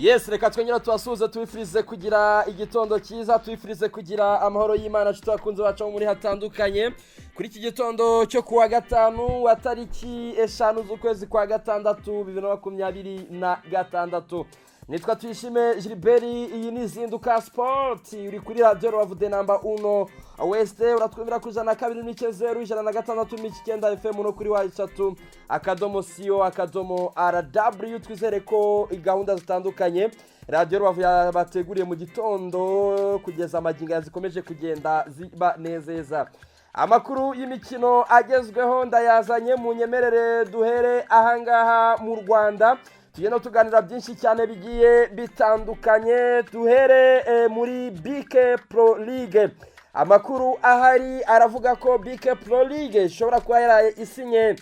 Yes, reka twongere tubasuhuze, tubifurize kugira igitondo cyiza, tubifurize kugira amahoro y'Imana, nshuti bakunze bacu muri hatandukanye, kuri iki gitondo cyo kuwa gatanu wa tariki 5 z'ukwezi kwa gatandatu 2026. Nitwa Tuyishime Gilbert, iyi ni Zinduka Sport, uri kuri Radiyo Rubavu, the number uno west. Uratwumvira ku 102.0, 106.9 FM no kuri w3.co.rw. Twizere ko gahunda zitandukanye Radiyo Rubavu yabateguriye mu gitondo kugeza amagingo zikomeje kugenda zibanezeza. Amakuru y'imikino agezweho ndayazanye, mu nyemerere duhere ahangaha mu Rwanda, tugenda tuganira byinshi cyane bigiye bitandukanye. Duhere muri BK Pro League. Amakuru ahari aravuga ko BK Pro League ishobora kuba yaraye isinye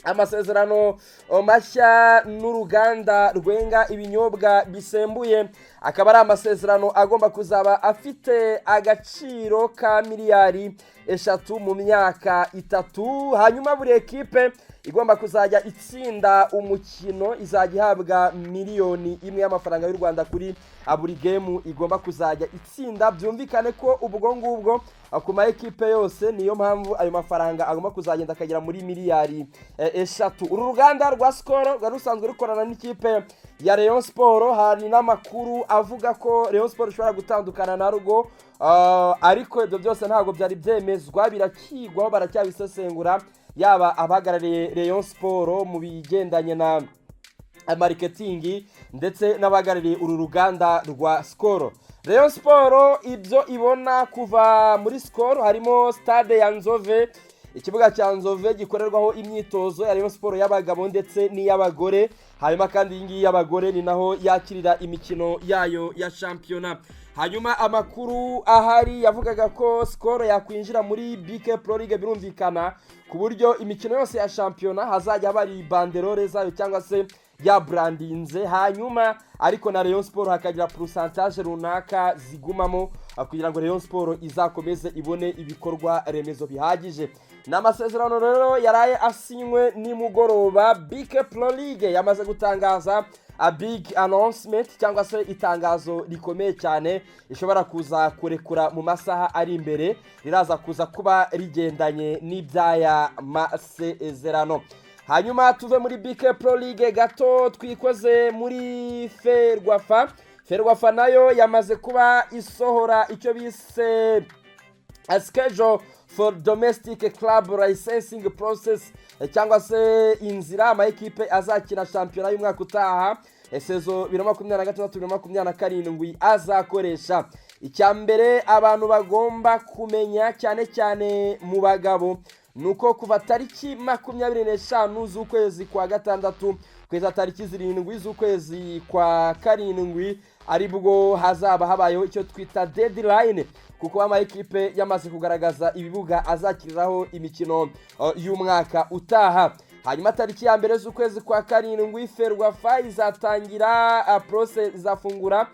amasezerano mashya n'uruganda rwenga ibinyobwa bisembuye, akaba ari amasezerano agomba kuzaba afite agaciro ka miliyari 3 mu myaka 3. Hanyuma buri ekipe igomba kuzajya itsinda umukino izajya ihabwa miliyoni 1 y'amafaranga y'u Rwanda kuri buri game igomba kuzajya itsinda. Byumvikane ko ubwo ngubwo ku ma ekipe yose, niyo mpamvu ayo mafaranga agomba kuzagenda akagera muri miliyari 3. Uru ruganda rwa Skol rwari rusanzwe rukorana n'ikipe ya Rayon Sport. Hari n'amakuru avuga ko Rayon Sport ishobora gutandukana narwo, ariko ibyo byose ntabwo byari byemezwa, birakigwaho, baracyabisesengura, yaba abahagarariye Rayon Sport mu bigendanye na marketing ndetse n'abahagarariye uru ruganda rwa Skol. Rayon Sport ibyo ibona kuva muri Skol harimo stade ya Nzove, ikibuga cya Nzove gikorerwaho imyitozo ya Rayon Sport y'abagabo ndetse n'iy'abagore. Hanyuma kandi iyi ngiyi y'abagore ni naho yakirira imikino yayo ya shampiyona. Hanyuma amakuru ahari yavugaga ko Skol yakwinjira muri BK Pro League, birumvikana ku buryo imikino yose ya shampiyona hazajya bari banderole zayo cyangwa se yabrandinze, hanyuma ariko na Rayon Sport hakagira pourcentage runaka zigumamo kugira ngo Rayon Sport izakomeze ibone ibikorwa remezo bihagije. Ni amasezerano rero yaraye asinywe nimugoroba. BK Pro League yamaze gutangaza a big announcement cyangwa se itangazo rikomeye cyane ishobora kuza kurekura mu masaha ari imbere, riraza kuza kuba rigendanye n'iby'aya masezerano. Hanyuma tuve muri BK Pro League gato, twikoze muri Ferwafa. Ferwafa nayo yamaze kuba isohora icyo bise schedule for domestic club licensing process, cyangwa se inzira ama ekipe azakina shampiyona y'umwaka utaha, saison 2026 2027 azakoresha. Icya mbere abantu bagomba kumenya cyane cyane mu bagabo ni uko kuva tariki 25 z'ukwezi kwa gatandatu kugeza tariki 7 z'ukwezi kwa karindwi aribwo hazaba habayeho icyo twita deadline, kuko ama ekipe yamaze kugaragaza ibibuga azakiriraho imikino y'umwaka utaha. Hanyuma tariki ya 1 z'ukwezi kwa karindwi Ferwafa izatangira process, izafungura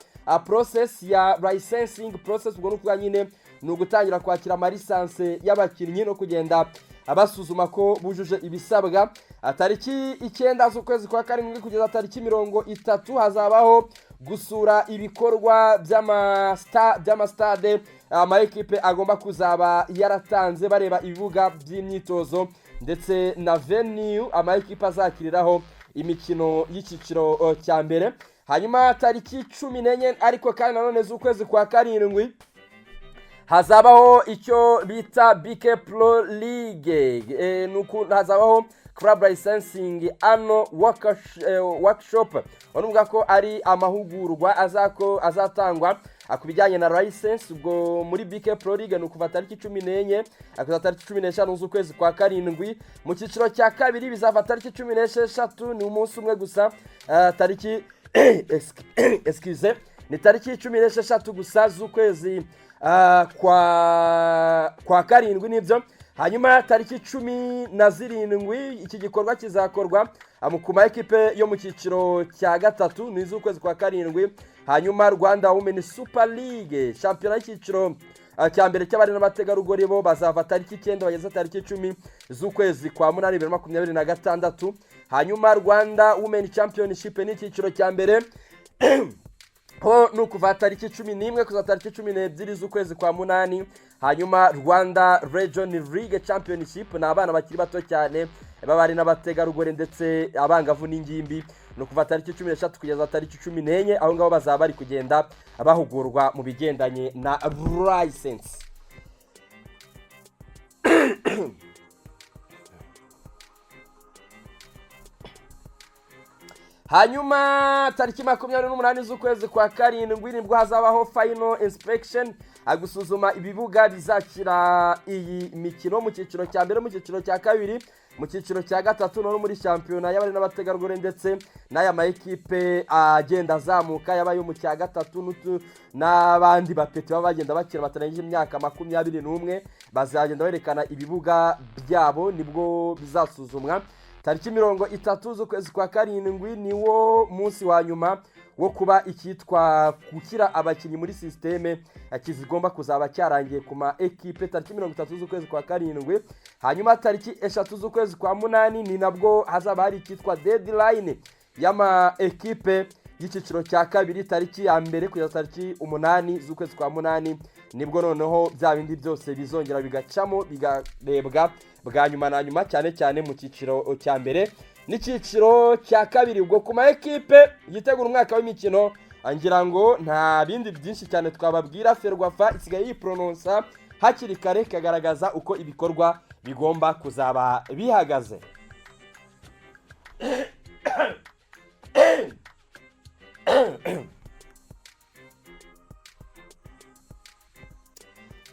process ya licensing process. Ubwo ni ukuvuga nyine ni ugutangira kwakira amalisanse y'abakinnyi no kugenda abasuzuma ko bujuje ibisabwa. Tariki 9 z'ukwezi kwa karindwi kugeza tariki 30 hazabaho gusura ibikorwa by'amasitade ama ekipe agomba kuzaba yaratanze, bareba ibibuga by'imyitozo ndetse na venue ama ekipe azakiriraho imikino y'icyiciro cya mbere. Hanyuma tariki 14 ariko kandi nanone z'ukwezi kwa karindwi hazabaho icyo bita BK Pro League, hazabaho club licensing annual workshop. Urumva ko ari amahugurwa azatangwa ku bijyanye na license. Ubwo muri BK Pro League ni ukuva tariki 14 kugeza tariki 15 z'ukwezi kwa karindwi. Mu cyiciro cya kabiri bizava tariki 16, ni umunsi umwe gusa, tariki, excuse, ni tariki 16 gusa z'ukwezi kwa karindwi nibyo. Hanyuma tariki 17 iki gikorwa kizakorwa ku ma ekipe yo mu cyiciro cya gatatu, ni iz'ukwezi kwa karindwi. Hanyuma Rwanda Women Super League, shampiyona y'icyiciro cya mbere cy'abari n'abategarugori, bo bazava tariki 9 bageze tariki 10 z'ukwezi kwa munani 2026. Hanyuma Rwanda Women Championship ni icyiciro cya mbere. Ho ni ukuva tariki 11 kugeza tariki 12 z'ukwezi kwa munani. Hanyuma Rwanda Region League Championship ni abana bakiri bato cyane b'abari n'abategarugori ndetse abangavu n'ingimbi, ni ukuva tariki 13 kugeza tariki 14. Aho ngaho bazaba bari kugenda bahugurwa mu bigendanye na license. Hanyuma tariki 28 z'ukwezi kwa karindwi nibwo hazabaho final inspection, gusuzuma ibibuga bizakira iyi mikino mu cyiciro cya mbere, mu cyiciro cya kabiri, mu cyiciro cya gatatu, no muri shampiyona y'abari n'abategarugori, ndetse n'aya ma ekipe agenda azamuka, yaba ayo mu cya gatatu n'abandi bapeti baba bagenda bakina batarengeje imyaka 21, bazagenda berekana ibibuga byabo, nibwo bizasuzumwa. Tariki 30 z'ukwezi kwa karindwi niwo munsi wa nyuma wo kuba icyitwa gushyira abakinnyi muri système kizigomba kuzaba cyarangiye ku ma ekipe, tariki 30 z'ukwezi kwa karindwi. Hanyuma tariki 3 z'ukwezi kwa munani ni nabwo hazaba hari icyitwa deadline y'ama ekipe y'icyiciro cya kabiri. Tariki ya 1 kugeza tariki 8 z'ukwezi kwa munani nibwo noneho bya bindi byose bizongera bigacamo, bigarebwa bwa nyuma na nyuma, cyane cyane mu cyiciro cya mbere n'icyiciro cya kabiri. Ubwo ku ma ekipe yitegura umwaka w'imikino, ngira ngo nta bindi byinshi cyane twababwira. Ferwafa isigaye yiporononsa hakiri kare, ikagaragaza uko ibikorwa bigomba kuzaba bihagaze.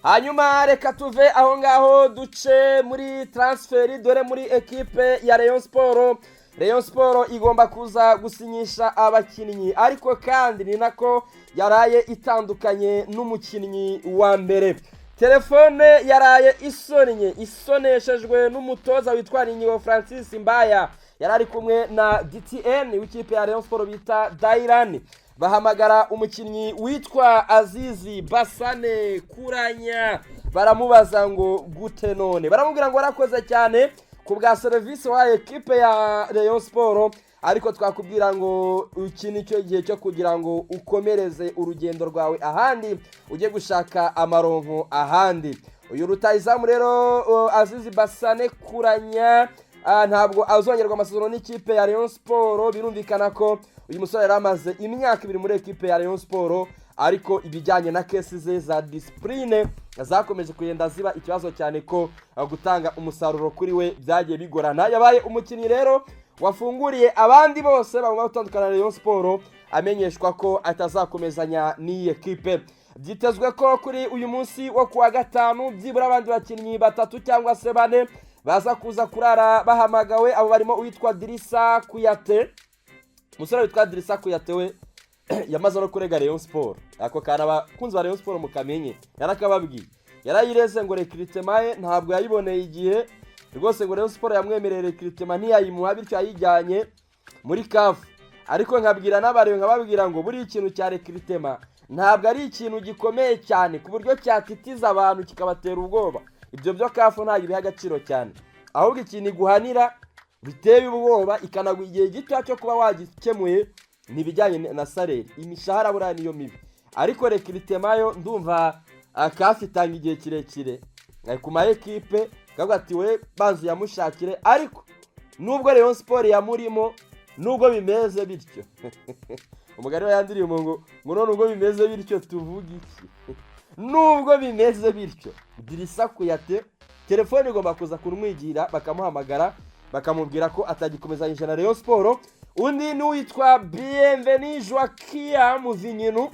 Hanyuma reka tuve aho ngaho duce muri transfer. Dore muri ekipe ya Rayon Sport, Rayon Sport igomba kuza gusinyisha abakinnyi, ariko kandi ni nako yaraye itandukanye n'umukinnyi wa mbere. Telefone yaraye isonnye, isoneshejwe n'umutoza witwa Ninyigo Francis Mbaya, yari ari kumwe na DTN w'ikipe ya Rayon Sport bita Dailan, bahamagara umukinnyi witwa Azizi Basane Kuranya, baramubaza ngo gute none, baramubwira ngo warakoze cyane ku bwa serivisi wa ekipe ya Rayon Sport, ariko twakubwira ngo iki ni cyo gihe cyo kugira ngo ukomereze urugendo rwawe ahandi, ujye gushaka amaronko ahandi. Uyu rutayizamu rero Azizi Basane Kuranya ntabwo azongerwa amasezerano n'ikipe ya Rayon Sport. Birumvikana ko uyu musore yari amaze imyaka 2 muri ekipe ya Rayon Sport, ariko ibijyanye na case ze za discipline zakomeje kugenda ziba ikibazo cyane, ko gutanga umusaruro kuri we byagiye bigorana. Yabaye umukinnyi rero wafunguriye abandi bose bagomba gutandukana na Rayon Sport, amenyeshwa ko atazakomezanya n'iyi ekipe. Byitezwe ko kuri uyu munsi wo kuwa gatanu byibura abandi bakinnyi batatu cyangwa se bane baza kuza kurara bahamagawe. Abo barimo uwitwa Dirisa Kuyate. Umusore witwa Dirisa Kuyate we yamaze no kurega Rayon Sport. Ako kana abakunzi ba Rayon Sport mukamenye, yarakababwiye, yarayireze ngo recrutement ye ntabwo yayiboneye igihe rwose, ngo Rayon Sport yamwemereye recrutement ntiyayimuha, bityo yayijyanye muri CAF. Ariko nkabwira n'abareba, nkababwira ngo buriya ikintu cya recrutement ntabwo ari ikintu gikomeye cyane ku buryo cyatitiza abantu kikabatera ubwoba. Ibyo byo CAF ntabwo ibiha agaciro cyane, ahubwo ikintu iguhanira biteye ubwoba ikanaguha igihe gito cyo kuba wagikemuye ni ibijyanye na salaire, imishahara buriya niyo mibi. Ariko recrutement yo ndumva CAF itanga igihe kirekire ku ma ekipe, kavuga ati we banza uyamushakire. Ariko nubwo Rayon Sport yamurimo, nubwo bimeze bityo, umugari we yandiriye ngo none ubwo bimeze bityo tuvuge iki? Nubwo bimeze bityo, Dirisa Kuyate telefone igomba kuza kumwigira, bakamuhamagara bakamubwira ko atagikomezanyije na Rayon Sport. Undi ni uwitwa Bienvenu Joaquim Muvinyinu,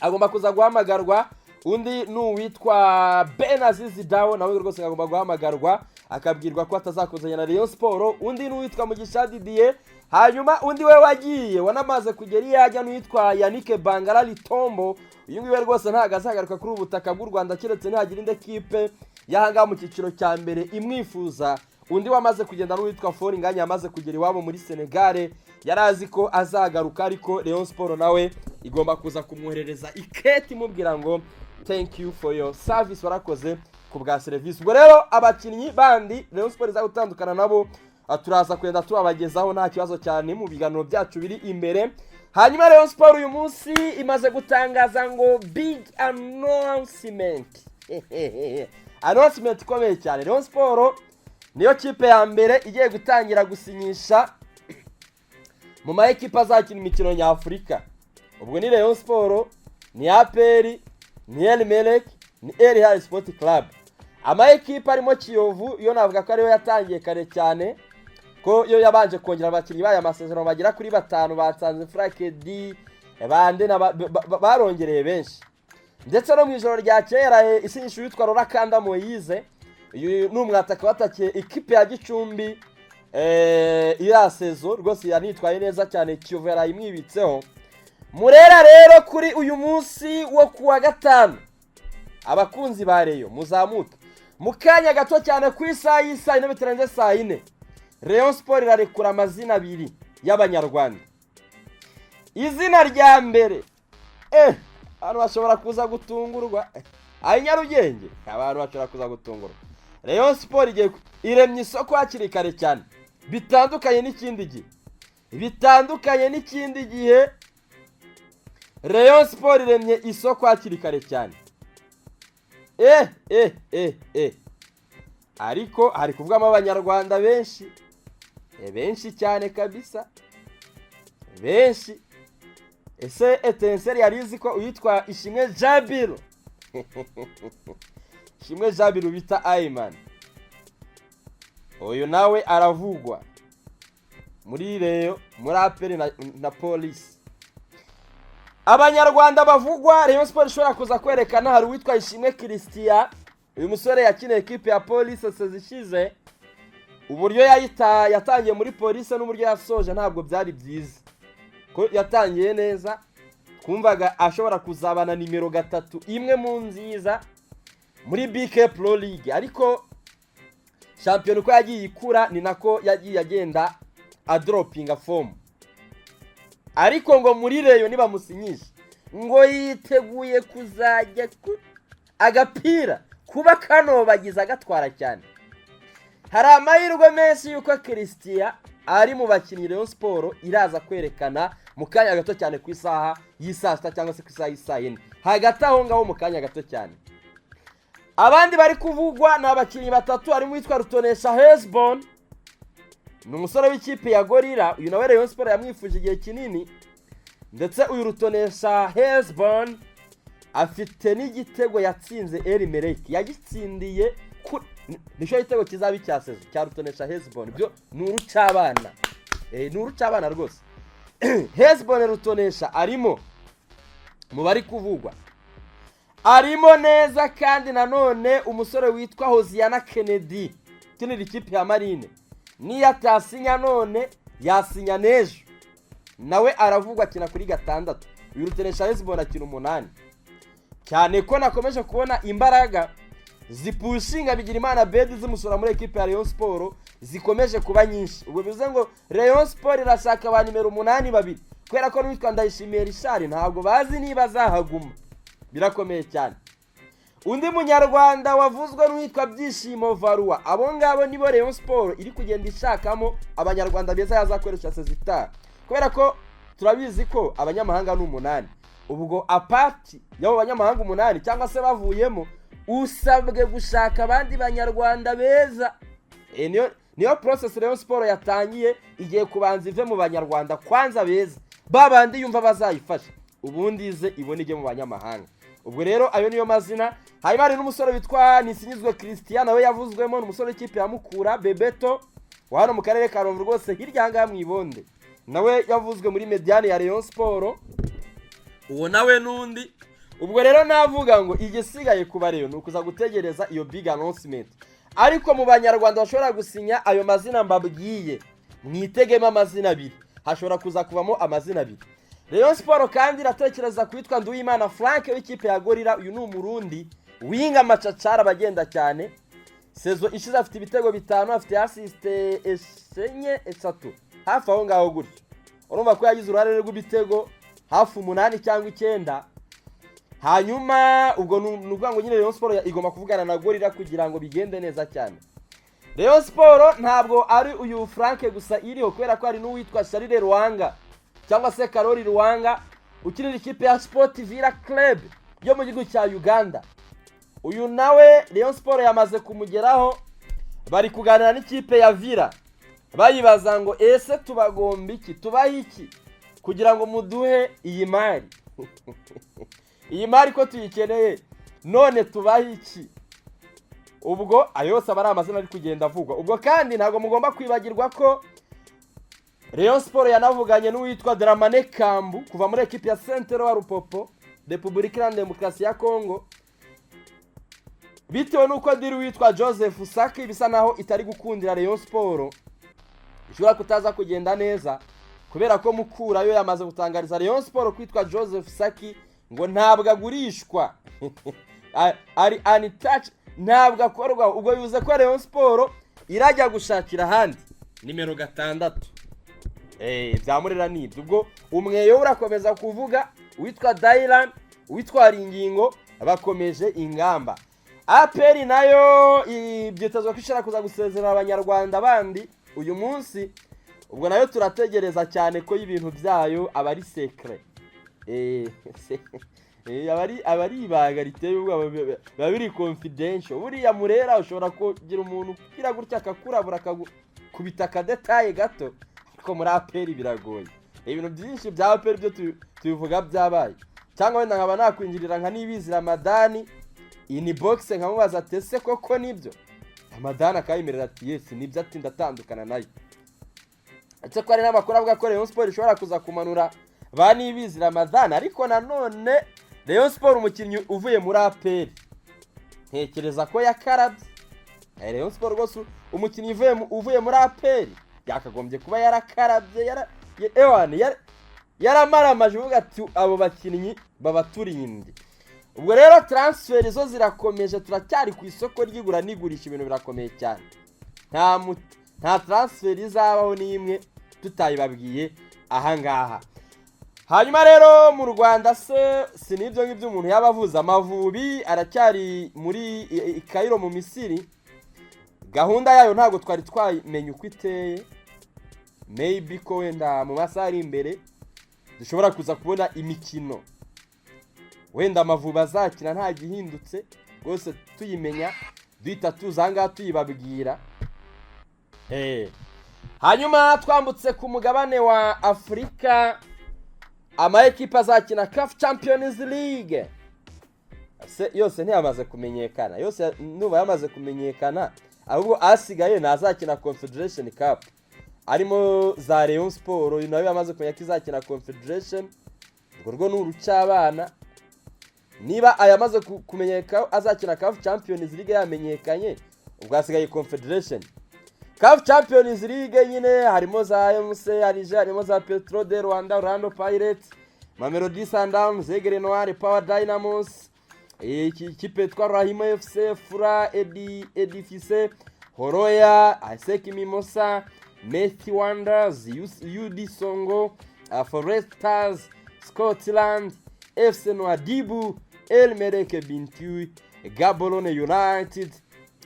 agomba kuza guhamagarwa. Undi ni uwitwa Ben Azizi Dawo, nawe rwose agomba guhamagarwa akabwirwa ko atazakozanya na Rayon Sport. Undi ni uwitwa Mugisha Didier. Hanyuma undi we wagiye wanamaze kugera iyo ajya ni uwitwa Yannick Bangala Litombo. Uyu nguyu we rwose ntabwo azagaruka kuri ubu butaka bw'u Rwanda, keretse nihagira indi ekipe y'ahangaha mu cyiciro cya mbere imwifuza. Undi wamaze kugenda n'uwitwa Foringanya, yamaze kugera iwabo muri Senegal, yari azi ko azagaruka, ariko Rayon Sport nawe igomba kuza kumwoherereza iketi imubwira ngo thank you for your service, warakoze ku bwa serivisi. Ubwo rero abakinnyi bandi Rayon Sport iza gutandukana nabo turaza kugenda tubabagezaho nta kibazo cyane mu biganiro byacu biri imbere. Hanyuma Rayon Sport uyu munsi imaze gutangaza ngo big announcement, announcement ikomeye cyane. Rayon Sport niyo kipe ya mbere igiye gutangira gusinyisha mu ma ekipa azakina imikino nyafurika. Ubwo ni Rayon Sport, ni APR, ni El Merreikh, ni Al Hilal Sport Club. Ama ekipa arimo Kiyovu, yo navuga ko ariyo yatangiye kare cyane, ko yo yabanje kongera abakinnyi bayo amasezerano bagera kuri batanu. Batanze Frank D bande barongereye benshi. Ndetse no mu ijoro rya kera isinyisha uwitwa Rorakanda Moise. Uyu ni umwataka watakiye ikipe ya Gicumbi iriya saison, rwose yanitwaye neza cyane. Kiyovu yarayimwibitseho. Murera rero, kuri uyu munsi wo kuwa gatanu, abakunzi ba Rayon muzamuke mu kanya gato cyane. Ku isaha y'isaa 4 bitarenze saa 4, Rayon Sport irarekura amazina abiri y'Abanyarwanda. Izina rya mbere, abantu bashobora kuza gutungurwa. Ayi Nyarugenge, abantu bashobora kuza gutungurwa. Rayon Sport igiye iremye isoko hakiri kare cyane, bitandukanye n'ikindi gihe, bitandukanye n'ikindi gihe. Rayon Sport iremye isoko hakiri kare cyane. Ariko hari kuvugamo Abanyarwanda benshi, benshi cyane kabisa, benshi. Ese Etincelles yari izi ko uwitwa Ishimwe Jabiru, Ishimwe Jabiru bita Ayimani, uyu nawe aravugwa muri Rayon, muri APR na Polisi? Abanyarwanda bavugwa Rayon Sport ishobora kuza kwerekana, hari uwitwa Ishimwe Christian. Uyu musore yakiniye ekipe ya Polisi saison ishize. Uburyo yayita yatangiye muri Polisi n'uburyo yasoje ntabwo byari byiza. Ko yatangiye neza, twumvaga ashobora kuzabana nimero 3 imwe mu nziza muri BK Pro League, ariko shampiyona uko yagiye ikura ni nako yagiye agenda adropinga form. Ariko ngo muri Rayon nibamusinyisha, ngo yiteguye kuzajya agapira kuba kanobagiza agatwara cyane. Hari amahirwe menshi y'uko Christian ari mu bakinnyi Rayon Sport iraza kwerekana mu kanya gato cyane, ku isaha y'isaa 6 cyangwa se ku isaha y'isaa 4, hagati aho ngaho, mu kanya gato cyane. Abandi bari kuvugwa ni abakinnyi batatu, harimo uwitwa Rutonesha Hesbon, ni umusore w'ikipe ya Gorilla. Uyu nawe Rayon Sport yamwifuje igihe kinini. Ndetse uyu Rutonesha Hesbon afite n'igitego yatsinze El Merreikh, yagitsindiye nicyo gitego kizaba icya saison cya Rutonesha Hesbon. Byo ni urucabana, ni urucabana rwose. Hesbon Rutonesha arimo mu bari kuvugwa, arimo neza. Kandi nanone umusore witwa Hoziyana Kennedy ukinira ikipe ya Marine, niyo atasinya none yasinya n'ejo, nawe aravugwa, akina kuri 6. Uyu Rutonesha Hesbon akina 8. Cyane ko nakomeje kubona imbaraga zipushinga Bigirimana Bedi zimusura muri ekipe ya Rayon Sport zikomeje kuba nyinshi. Ubwo bivuze ngo Rayon Sport irashaka ba nimero 8 babiri, kubera ko n'uwitwa Ndayishimiye Richard ntabwo bazi niba azahaguma, birakomeye cyane. Undi Munyarwanda wavuzwe n'uwitwa Byishimo Varua. Abo ngabo nibo Rayon Sport iri kugenda ishakamo Abanyarwanda beza yazakoresha saison itaha, kubera ko turabizi ko abanyamahanga ni 8. Ubwo apart y'abo banyamahanga 8 cyangwa se bavuyemo, usabwe gushaka abandi Banyarwanda beza. Niyo process Rayon Sport yatangiye. Igiye kubanza ive mu Banyarwanda kwanza beza, babandi yumva bazayifasha, ubundi ize ibone ijye mu banyamahanga. Ubwo rero ayo niyo mazina. Hanyuma hari n'umusore witwa Nisinyizwe Christian, nawe yavuzwemo, ni umusore w'ikipe ya Mukura Bebeto wa hano mu karere ka Rubavu rwose, hirya aha ngaha mu Ibonde. Nawe yavuzwe muri médiane ya Rayon Sport, uwo nawe n'undi. Ubwo rero navuga ngo igisigaye kuba rero ni ukuza gutegereza iyo big announcement. Ariko mu Banyarwanda bashobora gusinya, ayo mazina mbabwiye, mwitegemo amazina abiri, hashobora kuza kuvamo amazina abiri. Rayon Sport kandi iratekereza kwitwa Nduwimana Frank w'ikipe ya Gorilla. Uyu ni Umurundi winga amacacara, abagenda cyane. Saison ishize afite ibitego 5, afite assist 4, 3, hafi aho ngaho gutyo. Urumva ko yagize uruhare rw'ibitego hafi 8 cyangwa 9. Hanyuma ubwo ni ukuvuga ngo nyine Rayon Sport igomba kuvugana na Gorilla kugira ngo bigende neza cyane. Rayon Sport ntabwo ari uyu Frank gusa iriho, kubera ko hari n'uwitwa Charles Ruwanga. cyangwa se Karori Ruwanga, ukinira ikipe ya Sport Villa Club yo mu gihugu cya Uganda. Uyu nawe Rayon Sport yamaze kumugeraho, bari kuganira n'ikipe ya Villa, bayibaza ngo: "Ese tubagomba iki, tubahe iki kugira ngo muduhe iyi mari? Iyi mari ko tuyikeneye, none tubahe iki?" Ubwo ayo yose aba ari amazina ari kugenda avugwa. Ubwo kandi ntabwo mugomba kwibagirwa ko Rayon Sport yanavuganye n'uwitwa Dramane Kambu kuva muri ekipi ya Saint-Eloi Lupopo, Repubulika Iharanira Demokarasi ya Kongo, bitewe n'uko deal witwa Joseph Saki bisa naho itari gukundira Rayon Sport, ishobora kutaza kugenda neza, kubera ko Mukura yo yamaze gutangariza Rayon Sport kwitwa Joseph Saki ngo ntabwo agurishwa, ari untouched, ntabwo akorwa. Ubwo bivuze ko Rayon Sport irajya gushakira ahandi nimero 6. Byamurera nibyo. Ubwo umweyo urakomeza kuvuga uwitwa Dailan, uwitwara ingingo, bakomeje ingamba. APR nayo byitezwe ko ishobora kuza gusezerera Abanyarwanda bandi uyu munsi. Ubwo nayo turategereza cyane ko ibintu byayo aba ari secret, aba ari ibanga riteye ubwoba, biba biri confidential. Buriya Murera ushobora kugira umuntu ugira gutya akakurabura, akakubita akadétail gato, ariko muri APR biragoye. Ibintu byinshi bya APR byo tubivuga byabaye, cyangwa wenda nkaba nakwinjirira nka Nibizi Ramadani inbox, nkamubaza ati: "Ese koko nibyo?" Ramadani akayemerera ati: "Yes, nibyo," ati: "Ndatandukana nayo." Ndetse ko hari n'amakuru avuga ko Rayon Sport ishobora kuza kumanura ba Nibizi Ramadani. Ariko nanone Rayon Sport, umukinnyi uvuye muri APR ntekereza ko yakarabye. Rayon Sport rwose, umukinnyi uvuye muri APR yakagombye kuba yarakarabye, ewana yaramaramaje, uvuga ati abo bakinnyi baba turinde. Ubwo rero transfer zo zirakomeje, turacyari ku isoko ry'igura n'igurisha, ibintu birakomeye cyane. Nta transfer izabaho n'imwe tutayibabwiye ahangaha. Hanyuma rero mu Rwanda se, si n'ibyo ngibyo umuntu yaba avuze. Amavubi aracyari muri i Cairo mu Misiri, gahunda yayo ntabwo twari twamenya uko iteye. Maybe ko wenda mu masaha ari imbere dushobora kuza kubona imikino wenda Amavubi azakina nta gihindutse rwose, tuyimenya duhita tuza ahangaha tuyibabwira. Hanyuma twambutse ku mugabane wa Afurika, ama ekipa azakina CAF Champions League se yose ntiyamaze kumenyekana? Yose nuba yamaze kumenyekana, ahubwo asigaye ntazakina Confederation Cup, arimo za Rayon Sport nayo yamaze kumenya ko izakina Confederation. Urwo rwo ni urucabana. Niba ayamaze kumenyeka azakina CAF Champions League yamenyekanye, ubwo hasigaye Confederation. CAF Champions League nyine harimo za MC Alger, harimo za Petro de Rwanda, Orlando Pirates, Mamelodi Sundowns, Aigle Noir, Power Dynamos, iki ikipe yitwa Rahima FC, Fura Edi Edifice, Horoya, ASEC Mimosa, Mighty Wanderers, UD Songo, Forest Stars, Scotland, FC Nouadhibou, El Merreikh Bintou, Gaborone United,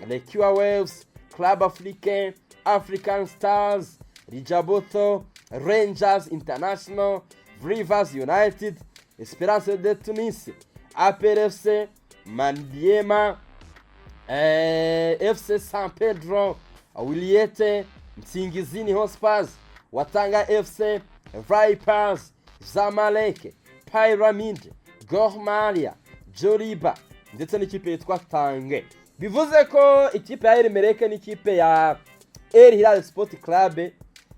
Lekia Waves, Club Africain, African Stars, Rijabotho, Rangers International, Rivers United, Esperance de Tunis, APRFC, Maniema, FC San Pedro, Wiliete, Nsingizini Hotspurs, Watanga FC, Vipers, Zamalek, Pyramid, Gor Mahia, Joliba ndetse n'ikipe yitwa Tange. Bivuze ko ikipe ya El Merreikh n'ikipe ya El Hilal Sport Club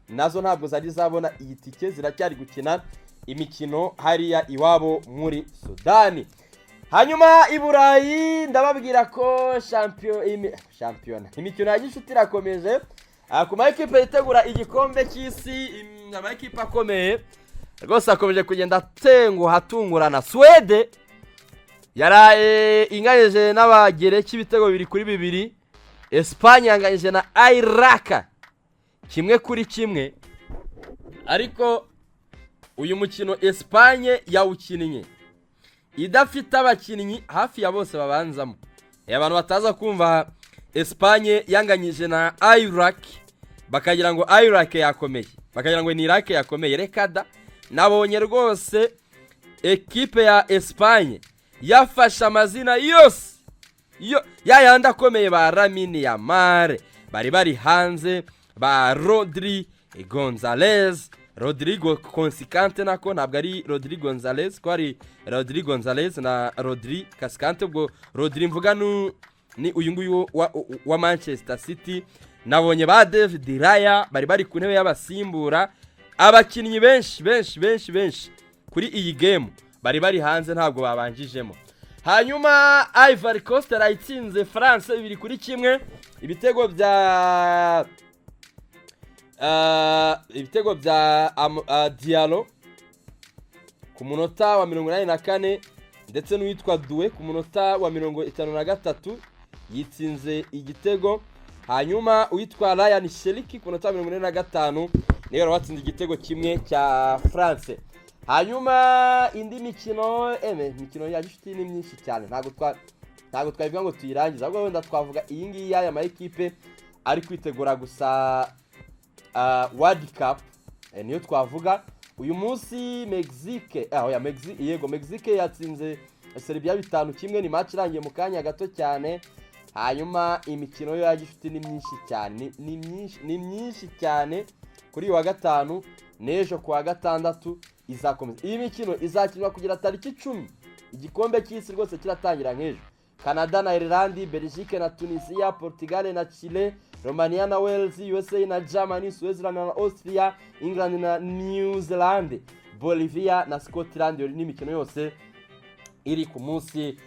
nazo ntabwo zari zabona iyi tike, ziracyari gukina imikino hariya iwabo muri Sudani. Hanyuma i Burayi ndababwira ko shampiyona, imikino ya gishuti irakomeje. Ku ma ekipe yitegura igikombe cy'isi, ama ekipe akomeye rwose akomeje kugenda atenguha, atungurana. Suwede yaraye inganyije n'Abagereki ibitego 2-2. Esipanye yanganyije na Iraka 1-1. Ariko uyu mukino Esipanye yawukinnye idafite abakinnyi hafi ya bose babanzamo. Abantu bataza kumva Esipanye yanganyije na Iraq bakagira ngo Iraq yakomeye, bakagira ngo ni Iraq yakomeye, reka da. Nabonye rwose ekipe ya Espagne yafashe amazina yose yo ya yandi akomeye, ba Lamine Yamal bari hanze, ba Rodri Gonzalez, Rodrigo Consikante, nako ntabwo ari Rodri Gonzalez, ko ari Rodri Gonzalez na Rodri Cascante. Ubwo Rodri mvuga ni uyu nguyu wa Manchester City. Nabonye ba David Raya bari ku ntebe y'abasimbura. Abakinnyi benshi benshi benshi benshi kuri iyi game bari hanze, ntabwo babanjijemo. Hanyuma Ivory Coast yarayitsinze France 2-1, ibitego bya Diallo ku munota wa 84, ndetse n'uwitwa Doué ku munota wa 53 yitsinze igitego. Hanyuma uwitwa Rayan Cherki ku munota wa 45 niwe wari watsinze igitego kimwe cya France. Hanyuma indi mikino, imikino ya gishuti ni myinshi cyane, ntabwo twabivuga ngo tuyirangize, ahubwo wenda twavuga iyi ngiyi y'aya ma ekipe ari kwitegura gusa World Cup, niyo twavuga. Uyu munsi Mexique, oya, Mexique, yego, Mexique yatsinze Serbia 5-1, ni match irangiye mu kanya gato cyane. Hanyuma imikino yo ya gishuti ni myinshi cyane, ni myinshi, ni myinshi cyane. Kuri uyu wa gatanu n'ejo ku wa gatandatu izakomeza. Iyi mikino izakinwa kugera tariki 10. Igikombe cy'isi rwose kiratangira nk'ejo. Canada na Ireland, Belgique na Tunisia, Portugal na Chile, Romania na Wales, USA na Germany, Switzerland na Austria, England na New Zealand, Bolivia na Scotland. Iyo ni imikino yose iri ku munsi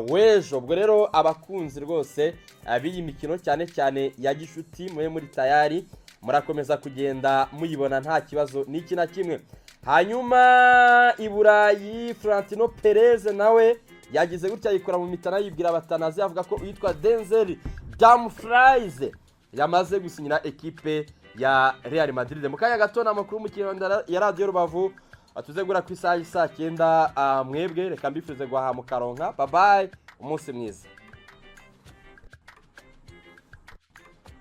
w'ejo. Ubwo rero abakunzi rwose b'iyi mikino, cyane cyane ya gishuti, mube muri tayari, murakomeza kugenda muyibona nta kibazo n'iki na kimwe. Hanyuma i Burayi, Florentino Perez nawe yagize gutya yikora mu mitana, yibwira abatanazi, avuga ko uwitwa Denzel Dumfries yamaze gusinyira ekipe ya Real Madrid. Mu kanya gato ni amakuru mu Kinyarwanda ya Radiyo Rubavu tuze guhura ku isaha y'i saa 9. Mwebwe reka mbifurize guhaha mukaronka. Babaye, umunsi mwiza.